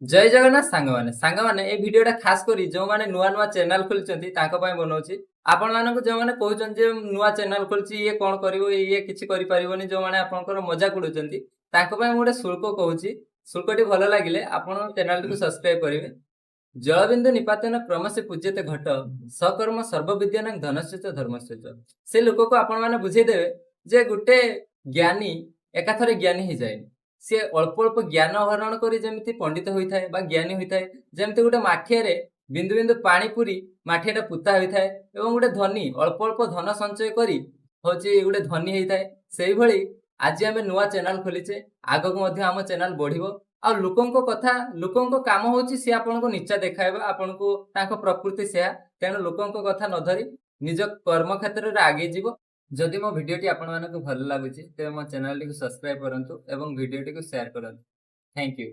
ଜୟ ଜଗନ୍ନାଥ ସାଙ୍ଗମାନେ। ସାଙ୍ଗମାନେ, ଏଇ ଭିଡିଓଟା ଖାସ କରି ଯେଉଁମାନେ ନୂଆ ନୂଆ ଚ୍ୟାନେଲ ଖୋଲିଛନ୍ତି ତାଙ୍କ ପାଇଁ ବନଉଛି। ଆପଣମାନଙ୍କୁ ଯେଉଁମାନେ କହୁଛନ୍ତି ଯେ ନୂଆ ଚ୍ୟାନେଲ ଖୋଲିଛି, ଇଏ କଣ କରିବ, ଇଏ କିଛି କରିପାରିବନି, ଯେଉଁମାନେ ଆପଣଙ୍କର ମଜାକ ଉଡଉଛନ୍ତି, ତାଙ୍କ ପାଇଁ ମୁଁ ଗୋଟେ ଶ୍ଳୋକ କହୁଛି। ଶ୍ଳୋକଟି ଭଲ ଲାଗିଲେ ଆପଣ ଚ୍ୟାନେଲଟିକୁ ସବସ୍କ୍ରାଇବ କରିବେ। ଜଳବିନ୍ଦୁ ନିପାତନ କ୍ରମଶେ ପୂଜ୍ୟତେ ଘଟ, ସକର୍ମ ସର୍ବବିଦ୍ୟାନାଂ ଧନସ୍ୟ ଚ ଧର୍ମସ୍ୟ ଚ। ସେ ଲୋକକୁ ଆପଣମାନେ ବୁଝେଇଦେବେ ଯେ ଗୋଟେ ଜ୍ଞାନୀ ଏକାଥରେ ଜ୍ଞାନୀ ହେଇଯାଏନି। ସିଏ ଅଳ୍ପ ଅଳ୍ପ ଜ୍ଞାନ ଆହରଣ କରି ଯେମିତି ପଣ୍ଡିତ ହୋଇଥାଏ ବା ଜ୍ଞାନୀ ହୋଇଥାଏ, ଯେମିତି ଗୋଟେ ମାଠିଆରେ ବିନ୍ଦୁ ବିନ୍ଦୁ ପାଣି ପୁରି ମାଠିଆଟା ପୁତା ହୋଇଥାଏ ଏବଂ ଗୋଟେ ଧନୀ ଅଳ୍ପ ଅଳ୍ପ ଧନ ସଞ୍ଚୟ କରି ହଉଛି ଗୋଟେ ଧନୀ ହେଇଥାଏ, ସେଇଭଳି ଆଜି ଆମେ ନୂଆ ଚ୍ୟାନେଲ ଖୋଲିଛେ। ଆଗକୁ ମଧ୍ୟ ଆମ ଚ୍ୟାନେଲ ବଢିବ। ଆଉ ଲୋକଙ୍କ କଥା, ଲୋକଙ୍କ କାମ ହଉଛି ସିଏ ଆପଣଙ୍କୁ ନିଚା ଦେଖାଇବା, ଆପଣଙ୍କୁ, ତାଙ୍କ ପ୍ରକୃତି ସେୟା। ତେଣୁ ଲୋକଙ୍କ କଥା ନ ଧରି ନିଜ କର୍ମ କ୍ଷେତ୍ରରେ ଆଗେଇ ଯିବ। ଯଦି ମୋ ଭିଡ଼ିଓଟି ଆପଣମାନଙ୍କୁ ଭଲ ଲାଗୁଛି, ତେବେ ମୋ ଚ୍ୟାନେଲଟିକୁ ସବସ୍କ୍ରାଇବ କରନ୍ତୁ ଏବଂ ଭିଡ଼ିଓଟିକୁ ସେୟାର କରନ୍ତୁ। Thank you.